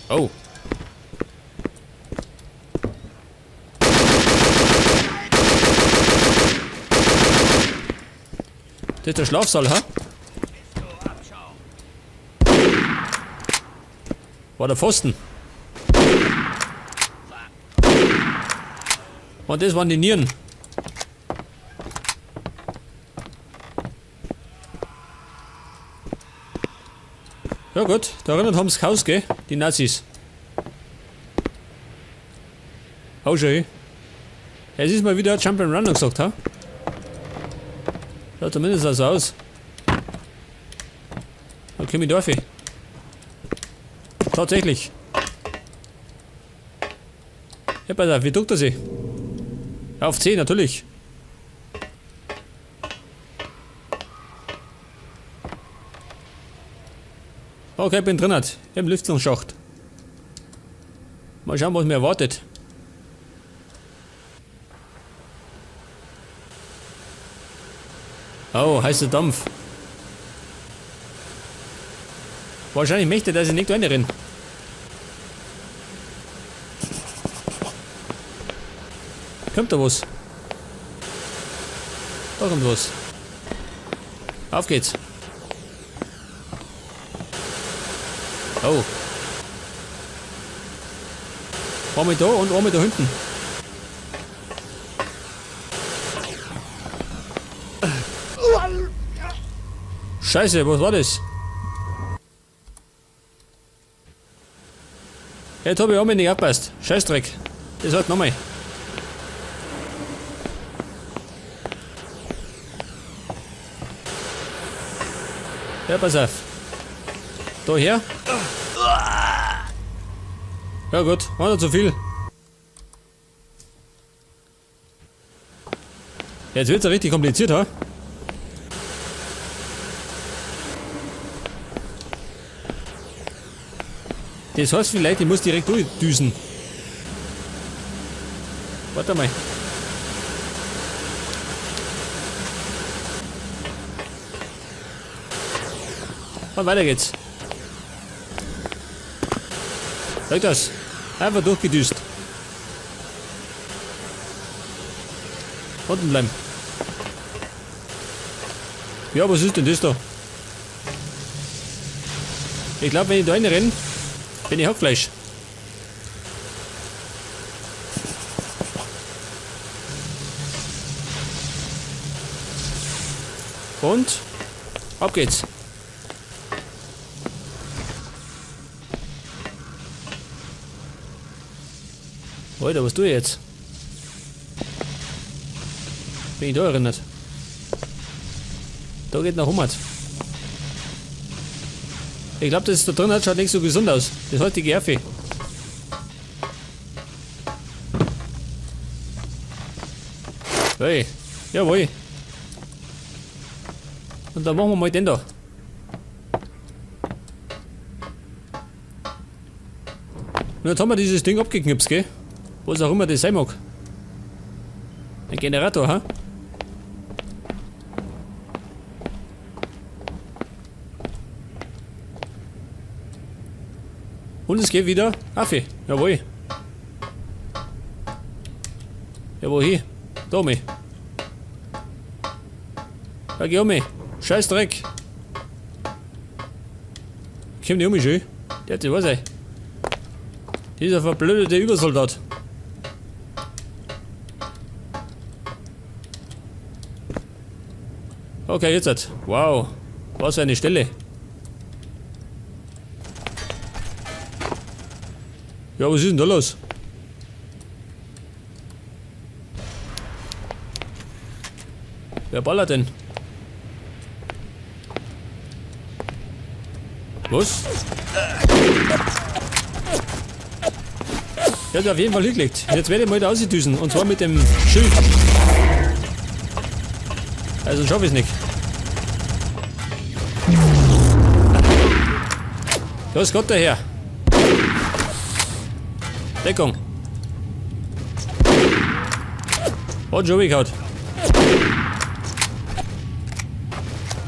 Oh. Das ist der Schlafsaal, ha? War der Pfosten. Und das waren die Nieren. Ja gut, da drinnen haben sie Haus, gell? Die Nazis. Hau schön. Es ist mal wieder Jump and Run gesagt, ha? Schaut zumindest so aus. Da komm ich drauf. Tatsächlich. Ja, pass auf, wie duckt er sich? Auf C, natürlich. Okay, bin drin. Im Lüftungsschacht. Mal schauen, was mir erwartet. Oh, heißer Dampf. Wahrscheinlich möchte, dass ich nicht reinrenne. Kommt da was? Da kommt was. Auf geht's. Oh. Einmal da und einmal da hinten. Scheiße, was war das? Jetzt hab ich auch mal nicht aufgepasst. Scheißdreck. Das hat nochmal. Ja, pass auf. Da her. Ja gut, war nicht zu viel. Jetzt wird's ja richtig kompliziert, ha? Das heißt vielleicht, ich muss direkt durchdüsen. Warte mal. Und weiter geht's. Sag das. Einfach durchgedüst. Unten bleiben. Ja, was ist denn das da? Ich glaube, wenn ich da reinrenne, bin ich Hackfleisch. Und ab geht's. Alter, was tue ich jetzt? Bin ich da erinnert? Da geht noch 100. Ich glaube, das da drin hat, schaut nicht so gesund aus. Das hat die Gerfe. Hey, jawohl. Und dann machen wir mal den da. Und jetzt haben wir dieses Ding abgeknipst, gell? Was auch immer das sein mag. Ein Generator, ha? Und es geht wieder. Affe, jawohl. Ja, wohin? Da mich. Ja, geh um mich. Scheiß Dreck. Komm nicht um mich, schön. Der hat sich was, ey. Dieser verblödete Übersoldat. Okay, jetzt halt. Wow. Was für eine Stelle. Ja, was ist denn da los? Wer ballert denn? Was? Der hat auf jeden Fall hingelegt. Jetzt werde ich mal da ausdüsen. Und zwar mit dem Schild. Also schaffe ich es nicht. Los, Gott daher. Deckung. Hat schon weggehauen.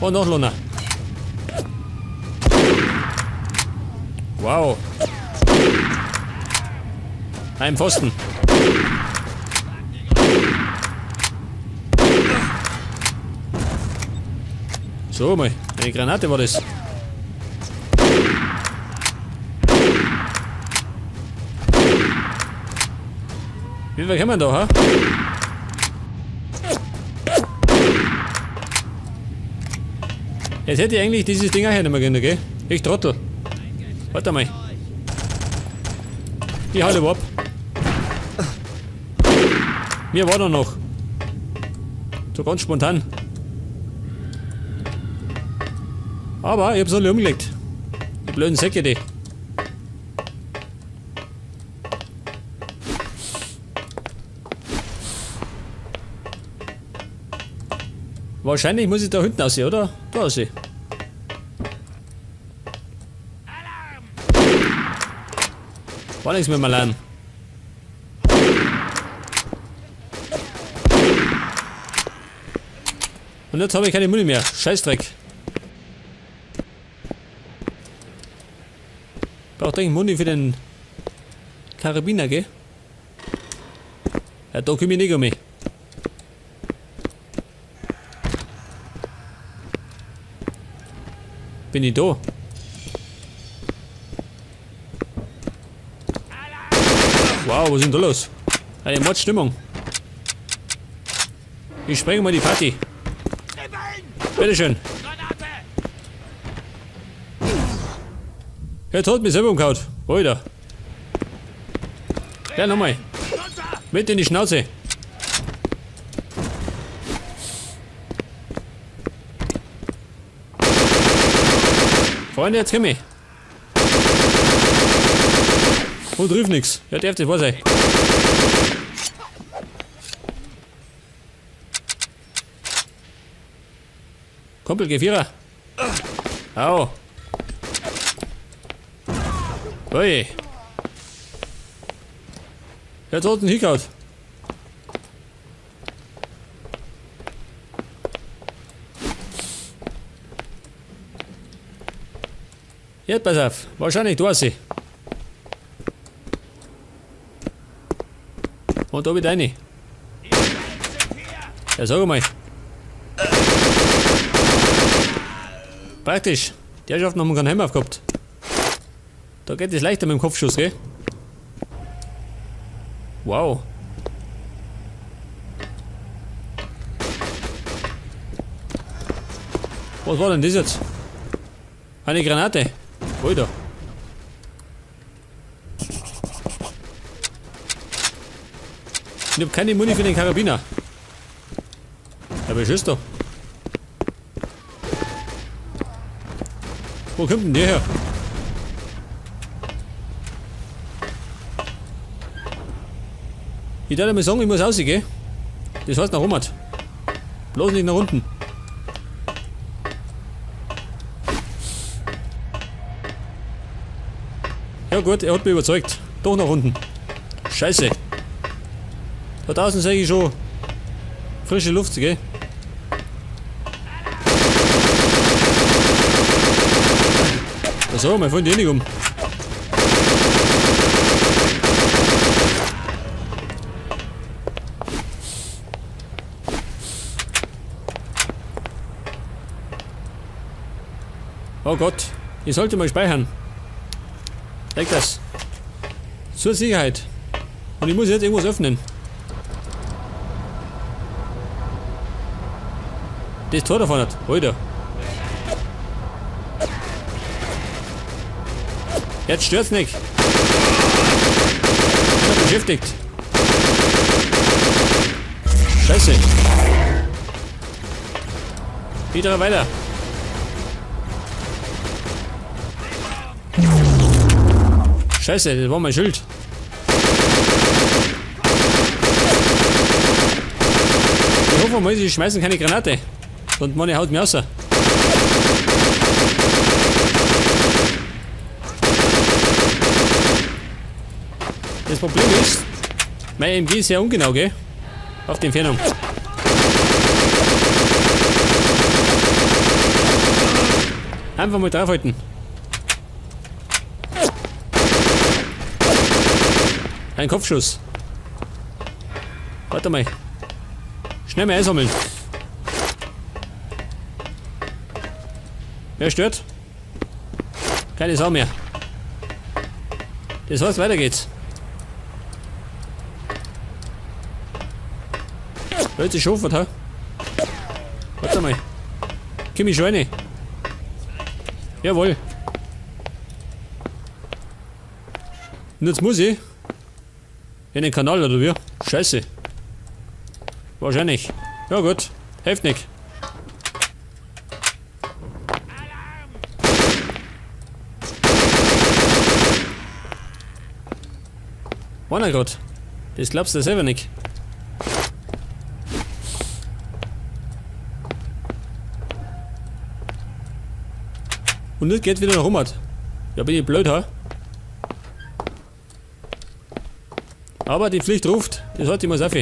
Und noch Luna. Wow. Ein Pfosten. So mal, eine Granate war das. Wie viel kommen da, ha? Jetzt hätte ich eigentlich dieses Ding auch hernehmen können, gell? Ich Trottel. Warte mal. Ich halte ab. Mir war da noch. So ganz spontan. Aber ich hab's alle umgelegt. Die blöden Säcke, die. Wahrscheinlich muss ich da hinten aussehen, oder? Da aussehen. War nichts mit dem Alarm. Und jetzt habe ich keine Muni mehr. Scheißdreck. Braucht eigentlich Muni für den Karabiner, gell? Ja, da komm ich nicht um mich. Bin ich da? Wow, was ist denn da los? Eine Mordstimmung. Ich spreng mal die Party. Bitteschön. Jetzt hat mich selber umgehauen. Alter. Ja, nochmal. Mit in die Schnauze. Freunde, jetzt komm ich. Und trifft nix. Ja, darf das wahr sein. Kumpel, geh Vierer. Au. Ui. Jetzt hat einen hingehauen. Jetzt pass auf. Wahrscheinlich du hast sie. Und da wieder rein. Ja, sag mal. Praktisch. Die Herrschaften haben keinen Helm aufgehabt. Da geht es leichter mit dem Kopfschuss, gell? Wow. Was war denn das jetzt? Eine Granate. Alter. Ich hab keine Muni für den Karabiner. Ja, beschiss doch. Wo kommt denn der her? Ich darf mal sagen, ich muss raus, gell? Das heißt nach oben. Bloß nicht nach unten. Ja gut, er hat mich überzeugt. Doch nach unten. Scheiße. Da draußen sehe ich schon frische Luft, gell? So, mein Freund, eh nicht um. Oh Gott, ich sollte mal speichern. Leg das. Zur Sicherheit. Und ich muss jetzt irgendwas öffnen. Das Tor davon hat. Alter. Jetzt stört's nicht. Ich bin beschäftigt. Scheiße. Wieder weiter. Scheiße, das war mein Schild. Ich hoffe mal, sie schmeißen keine Granate. Und meine haut mir raus. Das Problem ist, mein MG ist sehr ungenau, gell? Auf die Entfernung. Einfach mal draufhalten. Ein Kopfschuss. Warte mal. Schnell mal einsammeln. Wer stört? Keine Sau mehr. Das heißt, weiter geht's. Hört sich schon, ha? Warte mal. Komm ich schon rein. Jawohl. Und jetzt muss ich in den Kanal, oder wie? Scheiße. Wahrscheinlich. Ja gut. Hilft nicht. Einer grad. Das glaubst du selber nicht. Und das geht wieder nach Hummert. Ja, bin ich blöd, ha? Aber die Pflicht ruft, das halte ich mal auf.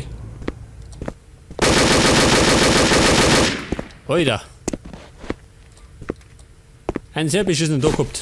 Oida. Ein sehr beschissenen Tag gehabt.